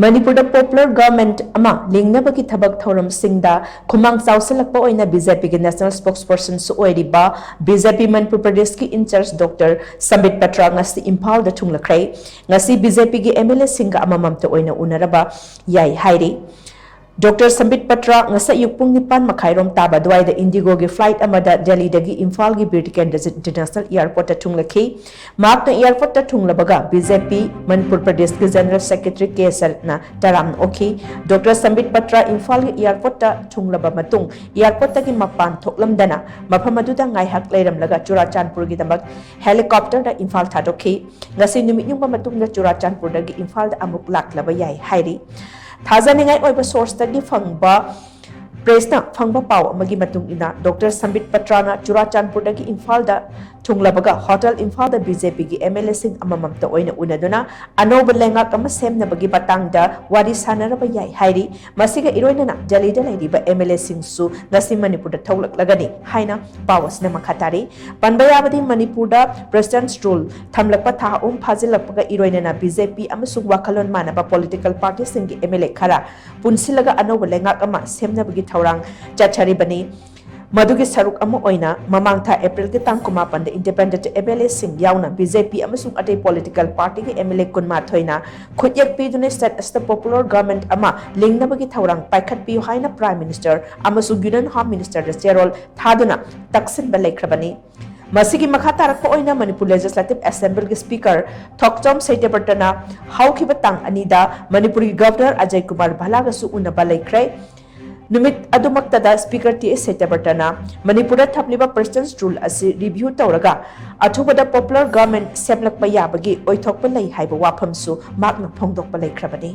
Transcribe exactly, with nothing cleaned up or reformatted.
ꯃꯅꯤꯄꯨꯔꯗ popular government ꯑꯃ ꯂꯤꯡꯅꯕꯒꯤ ꯊꯕꯛ ꯊꯧꯔꯝꯁꯤꯡꯗ ꯈꯨꯃꯥꯡ ꯆꯥꯎꯁꯤꯜꯂꯛꯄ ꯑꯣꯏꯅ ꯕꯤ ꯖꯦ ꯄꯤꯒꯤ national spokespersonꯁꯨ ꯑꯣꯏꯔꯤꯕ ꯕꯤ ꯖꯦ ꯄꯤ ꯃꯅꯤꯄꯨꯔ ꯄ꯭ꯔꯗꯦꯁꯀꯤ in charge ꯗꯣꯛꯇꯔ ꯁꯝꯕꯤꯠ ꯄꯇ꯭ꯔ ꯉꯁꯤ ꯏꯝꯐꯥꯜꯗ ꯊꯨꯡꯂꯈ꯭ꯔꯦ꯫ ꯉꯁꯤ ꯕꯤ ꯖꯦ ꯄꯤꯒꯤ ꯑꯦꯝ ꯑꯦꯜ ꯑꯦꯁꯤꯡꯒ ꯑꯃꯃꯝꯇ ꯑꯣꯏꯅ ꯎꯅꯔꯕ ꯌꯥꯏ ꯍꯥꯏꯔꯤ꯫ ꯗꯣꯛꯇꯔ ꯁꯝꯕꯤꯠ ꯄꯇ꯭ꯔ ꯉꯁꯥꯏ ꯑꯌꯨꯛ ꯄꯨꯡ ꯅꯤꯄꯥꯟ ꯃꯈꯥꯏꯔꯣꯝ ꯇꯥꯕ ꯑꯗꯨꯋꯥꯏꯗ ꯏꯟꯗꯤꯒꯣꯒꯤ flight ꯑꯃꯗ ꯗꯦꯜꯂꯤꯗꯒꯤ ꯏꯝꯐꯥꯜꯒꯤ ꯕꯤꯔ ꯇꯤꯀꯦꯟꯗ꯭ꯔꯖꯤꯠ International Airportꯇ ꯊꯨꯡꯂꯈꯤ꯫ ꯃꯍꯥꯛꯅ airportꯇ ꯊꯨꯡꯂꯕꯒ ꯕꯤ ꯖꯦ ꯄꯤ ꯃꯅꯤꯄꯨꯔ ꯄ꯭ꯔꯗꯦꯁꯀꯤ general secretary ꯀꯦ ꯁꯔꯠꯅ ꯇꯔꯥꯝꯅ ꯑꯣꯛꯈꯤ꯫ ꯗꯣꯛꯇꯔ ꯁꯝꯕꯤꯠ ꯄꯇ꯭ꯔ ꯏꯝꯐꯥꯜꯒꯤ airportꯇ ꯊꯨꯡꯂꯕ ꯃꯇꯨꯡ airportꯇꯒꯤ ꯃꯄꯥꯟ ꯊꯣꯛꯂꯝꯗꯅ ꯃꯐꯝ ꯑꯗꯨꯗ ꯉꯥꯏꯍꯥꯛ ꯂꯩꯔꯝꯂꯒ ꯆꯨꯔꯥꯆꯥꯟꯄꯨꯔꯒꯤꯗꯃꯛ helicopterꯗ ꯏꯝꯐꯥꯜ ꯊꯥꯗꯣꯛꯈꯤ꯫ ꯉꯁꯤ ꯅꯨꯃꯤꯠ ꯌꯨꯡꯕ ꯃꯇꯨꯡꯗ ꯆꯨꯔꯥꯆꯥꯟꯄꯨꯔꯗꯒꯤ ꯏꯝꯐꯥꯜꯗ ꯑꯃꯨꯛ ꯂꯥꯛꯂꯕ ꯌꯥꯏ ꯍꯥꯏꯔꯤ꯫ ꯊꯥꯖꯅꯤꯡꯉꯥꯏ ꯑꯣꯏꯕ sourceꯇꯒꯤ ꯐꯪꯕ, pressꯅ ꯐꯪꯕ ꯄꯥꯎ ꯑꯃꯒꯤ ꯃꯇꯨꯡ ꯏꯟꯅ, ꯗꯣꯛꯇꯔ ꯁꯝꯕꯤꯠ ꯄꯇ꯭ꯔꯥꯅ ꯆꯨꯔꯥꯆꯥꯟꯄꯨꯔꯗꯒꯤ ꯏꯝꯐꯥꯜꯗ ꯊꯨꯡꯂꯕꯒ ꯍꯣꯇꯦꯜ ꯏꯝꯐꯥꯜꯗ ꯕꯤ ꯖꯦ ꯄꯤꯒꯤ ꯑꯦꯝ ꯑꯦꯜ ꯑꯦꯁꯤꯡ ꯑꯃꯃꯝꯇ ꯑꯣꯏꯅ ꯎꯅꯗꯨꯅ ꯑꯅꯧꯕ ꯂꯩꯉꯥꯛ ꯑꯃ ꯁꯦꯝꯅꯕꯒꯤ ꯃꯇꯥꯡꯗ ꯋꯥꯔꯤ ꯁꯥꯟꯅꯔꯕ ꯌꯥꯏ ꯍꯥꯏꯔꯤ꯫ ꯃꯁꯤꯒ ꯏꯔꯣꯏꯅꯅ ꯗꯦꯜꯂꯤꯗ ꯂꯩꯔꯤꯕ ꯑꯦꯝ ꯑꯦꯜ ꯑꯦꯁꯤꯡꯁꯨ ꯉꯁꯤ ꯃꯅꯤꯄꯨꯔꯗ ꯊꯣꯛꯂꯛꯂꯒꯅꯤ ꯍꯥꯏꯅ ꯄꯥꯎ ꯑꯁꯤꯅ ꯃꯈꯥ ꯇꯥꯔꯤ꯫ ꯄꯟꯕ ꯌꯥꯕꯗꯤ, ꯃꯅꯤꯄꯨꯔꯗ President's Rule ꯊꯝꯂꯛꯄ ꯊꯥ ꯑꯍꯨꯝ ꯐꯥꯖꯤꯜꯂꯛꯄꯒ ꯏꯔꯣꯏꯅꯅ ꯕꯤ ꯖꯦ ꯄꯤ ꯑꯃꯁꯨꯡ ꯋꯥꯈꯜꯂꯣꯟ ꯃꯥꯟꯅꯕ political partyꯁꯤꯡꯒꯤ ꯑꯦꯝ ꯑꯦꯜ ꯑꯦ ꯈꯔ ꯄꯨꯟꯁꯤꯜꯂꯒ ꯑꯅꯧꯕ ꯂꯩꯉꯥꯛ ꯑꯃ ꯁꯦꯝꯅꯕꯒꯤ ꯊꯧꯔꯥꯡ ꯆꯠꯊꯔꯤꯕꯅꯤ꯫ ꯃꯗꯨꯒꯤ ꯁꯔꯨꯛ ꯑꯃ ꯑꯣꯏꯅ ꯃꯃꯥꯡ ꯊꯥ ꯑꯦꯄ꯭ꯔꯤꯜꯒꯤ ꯇꯥꯡ ꯀꯨꯟꯃꯥꯄꯟꯗ independent ꯑꯦꯝ ꯑꯦꯜ ꯑꯦꯁꯤꯡ ꯌꯥꯎꯅ ꯕꯤ ꯖꯦ ꯄꯤ ꯑꯃꯁꯨꯡ ꯑꯇꯩ political partyꯒꯤ ꯑꯦꯝ ꯑꯦꯜ ꯑꯦ ꯀꯨꯟꯃꯥꯊꯣꯏꯅ ꯈꯨꯠꯌꯦꯛ ꯄꯤꯗꯨꯅ state ꯑꯁꯤꯗ popular government ꯑꯃ ꯂꯤꯡꯅꯕꯒꯤ ꯊꯧꯔꯥꯡ ꯄꯥꯏꯈꯠꯄꯤꯌꯨ ꯍꯥꯏꯅ Prime Minister ꯑꯃꯁꯨꯡ Union Home Ministerꯗ ꯆꯦꯔꯣꯜ ꯊꯥꯗꯨꯅ ꯇꯛꯁꯤꯟꯕ ꯂꯩꯈ꯭ꯔꯕꯅꯤ꯫ ꯃꯁꯤꯒꯤ ꯃꯈꯥ ꯇꯥꯔꯛꯄ ꯑꯣꯏꯅ ꯃꯅꯤꯄꯨꯔ Legislative Assemblyꯒꯤ Speaker ꯊꯣꯛꯆꯣꯝ ꯁꯇ꯭ꯌꯕ꯭ꯔꯇꯅ ꯍꯧꯈꯤꯕ ꯇꯥꯡ ꯑꯅꯤꯗ ꯃꯅꯤꯄꯨꯔꯒꯤ Governor ꯑꯖꯌ ꯀꯨꯃꯥꯔ ꯚꯜꯂꯥꯒꯁꯨ ꯎꯅꯕ ꯂꯩꯈ꯭ꯔꯦ꯫ ꯅꯨꯃꯤꯠ ꯑꯗꯨꯃꯛꯇꯗ Speaker ꯇꯤ ꯑꯦꯁ ꯁꯇ꯭ꯌꯕ꯭ꯔꯇꯅ ꯃꯅꯤꯄꯨꯔꯗ ꯊꯝꯂꯤꯕ President's Rule ꯑꯁꯤ review ꯇꯧꯔꯒ ꯑꯊꯨꯕꯗ popular government ꯁꯦꯝꯂꯛꯄ ꯌꯥꯕꯒꯤ ꯑꯣꯏꯊꯣꯛꯄ ꯂꯩ ꯍꯥꯏꯕ ꯋꯥꯐꯝꯁꯨ ꯃꯍꯥꯛꯅ ꯐꯣꯡꯗꯣꯛꯄ ꯂꯩꯈ꯭ꯔꯕꯅꯤ꯫